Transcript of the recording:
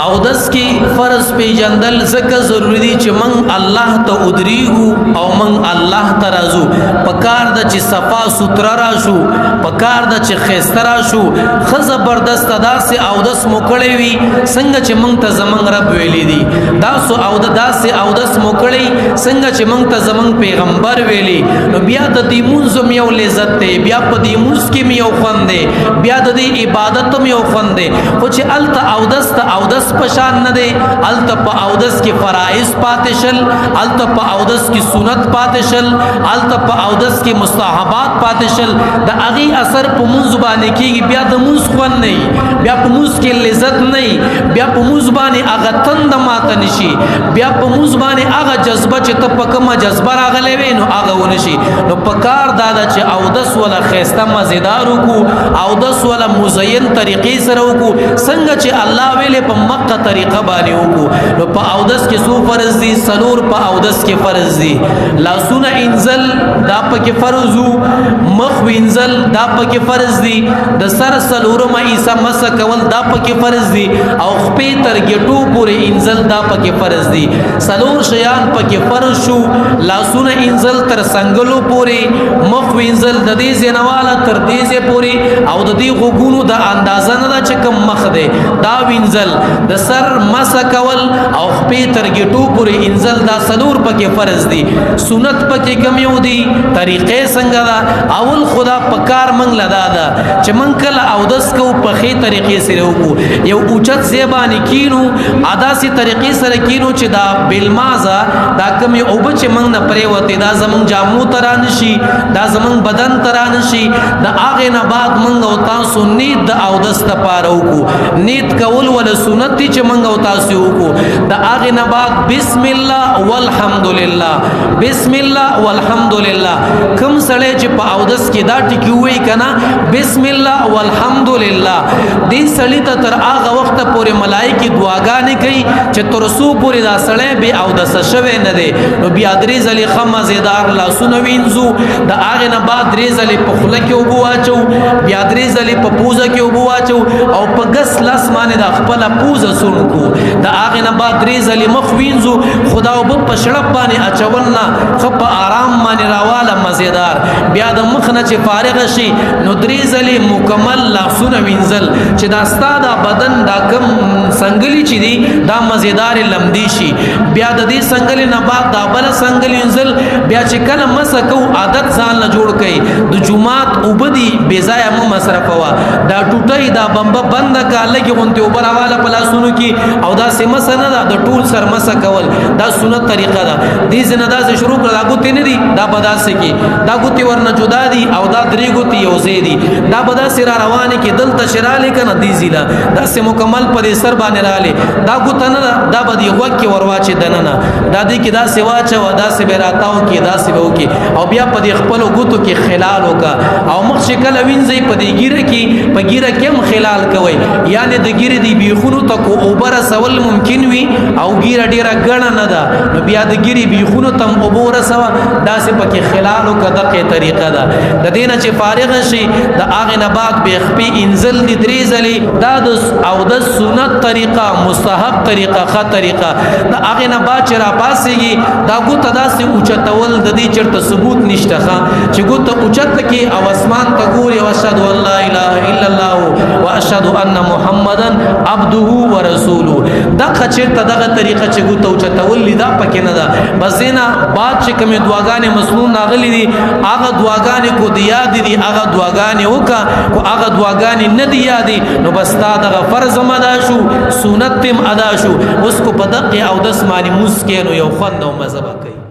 او دس کې فرض پیجندل زکه ضروری دي چې من الله ته ودریګو او من الله ته راځو. پکار د چې صفا سوتره راشو، پکار د چې خسته راشو، خ زبردست داسې او دس مکړې وي څنګه چې مونږ ته زمنګ رب ویلې دي، داسو او د داسې او دس مکړې څنګه چې مونږ ته زمنګ پیغمبر ویلې. نو بیا د دې مونږ یو لذت دی، بیا په دې مونږ کې یو خوند دی، بیا د دې عبادت هم یو خوند دی. خو چې الته او دس ته او دس پشان نه دی، الته په او دس کې فرائض پاتې شل، الته په او دس کې سنت پاتې شل، الته په او دس کې مستحبات پاتې شل. د هغې اثر په مونږ باندې کېږي، بیا د مونږ خوند نه، بیا په مونږ کې لذت نه، بیا په مونږ باندې هغه تنده ماته نشي، بیا په مونږ باندې هغه جذبه چې ته په کومه جذبه راغلی وې نو هغه ونشي. نو پکار دا ده چې اودس ولا ښایسته مزیدار وکړو، اودس ولا مزین طریقې سره وکړو، څنګه چې الله ویلې په مکه طریقه باندې وکړو. نو په اودس کې څو فرض دي؟ څلور په اودس کې فرض دي. لاسونه انزل دا پکې فرض وو، مخ وینځل دا پکې فرض دي، د سر څلورمه عیسی مسح کول دا پکې فرض دي، او خپې تر ګټو پورې انزل دا پکې فرض دي. څلور شیان پکې فرض شو، لاسونه انزل تر سنگلو پورې، مخ وینځل د دې زینواله تر دې ځای پورې، او د دې غوګونو د اندازه نه ده چې کوم مخ دی دا وینځل، د سر مسح کول او خپې تر ګټو پورې انزل، دا څلور پکې فرض دي. سنت پکې کم یو دي، طریقې څنګه ده؟ اول خدا پکار منګ لدا ده چې منګ کله اودس کو په ښې طریقې سره وکړو، یو اوچت ځای باندې کینو، ادا سي طریقې سره کینو چې دا بلمازه دا کم یو اوبه چې منګ نه پرېوتې دا زمونږ جامو ته رانشي، دا زمونږ بدن ته رانشي. د هغې نه بعد منګ او تاسو نیت د اودس دپاره وکړو. نیت کول وله سنت دي چې منګ او تاسو وکړو. د هغې نه بعد بسم الله والحمدلله، بسم الله والحمدلله. کوم سړی چې په اودس کې دا ټکی وایي که نه، بسم الله والحمدلله، دې سړي ته تر هغه وخته پورې ملایکې دعاګانې کوي چې تر څو پورې دا سړی بې اودسه شوی نه دی. نو بیا درې ځلې ښه مزېدار لاسونه وینځو، د هغې نه بعد درې ځلې په خوله کې اوبه واچو، بیا درې ځلې په پوزه کې اوبه واچو، او په ګس لاس باندې دا خپله پوزه سوڼ کړو. د هغې نه بعد درې ځلې مخ وینځو، خو دا اوبه په شړپ باندې اچول نه، ښه په آرام باندې راواله مزېدار. بیا د مخ نه چې فارغه شي نو درې ځلې مکمل لاسونه وینځل چې دا ستا دا بدن دا کم سنګلي چې دي دا مزېدار لمدې شي. بیا د دې سنګلې نه بعد دا بله سنګلې وینځل. بیا چې کله مسح کوو عادت ځان له جوړ کړئ، د جومات اوبه دي بې ځایه مه مصرفوه، دا ټوټۍ دا بمبه بنده که لږې غوندې اوبه راواله په لاسونو کې، او داسې مسح نه ده د ټول سر مسح کول، دا سنت طریقه ده. دې ځای نه داسې شروع کړه، دا ګوتې نه دي دا به داسې کې، دا ګوتې ورنه جدا دي او دا درې ګوتې یو ځای دي، دا به داسې را روانې کې دلته چې رالې که نه دې ځای له داسې مکمل په دې سر باندې رالې، دا ګوته نه ده دا به دې غوږ کې ورواچې دننه، دا دې کې داسې واچوه، داسې به راتاو کې، داسې به وکې، او بیا په دې خپلو ګوتو کې خلال وکړه. او مخ چې کله وینځئ په دې ګیره کې، په ګیره کې هم خلال کوئ، یعنې د ګیرې د بیخونو ته کو اوبه رسول ممکن وي او ګیره ډېره ګڼه نه ده، نو بیا د ګیرې بیخونو ته هم اوبه ورسوه، داسې پکې خلال وکړه. دقې طریقه ده. د دې نه چې فارغه شي د هغې نه بعد بیا خپې انځل دي درې ځلې، دا د اودس سنت طریقه، مستحب طریقه، ښه طریقه. د هغې نه بعد چې راپاڅېږي دا ګوته داسې اوچتول د دې چېرته ثبوت نشته، ښه چې ګوته اوچته کې او اسمان ته ګوري او اشهد ان لا اله الا الله و اشهد ان محمدا عبده ورسوله، دغه چېرته دغه طریقه چې ګوته اوچتول دي دا پکې نه ده. بس دې نه بعد چې کومې دعاګانې مسنون راغلي دي هغه دعاګانې کو د یاد دي هغه دعاګانې وکړه، کو هغه دعاګانې نه دي یادې نو بس تا دغه فرض هم ادا شو، سنت هم ادا شو. اوس کو په دقې اودس باندې مونځ کې نو یو خوند او مزه به کوي.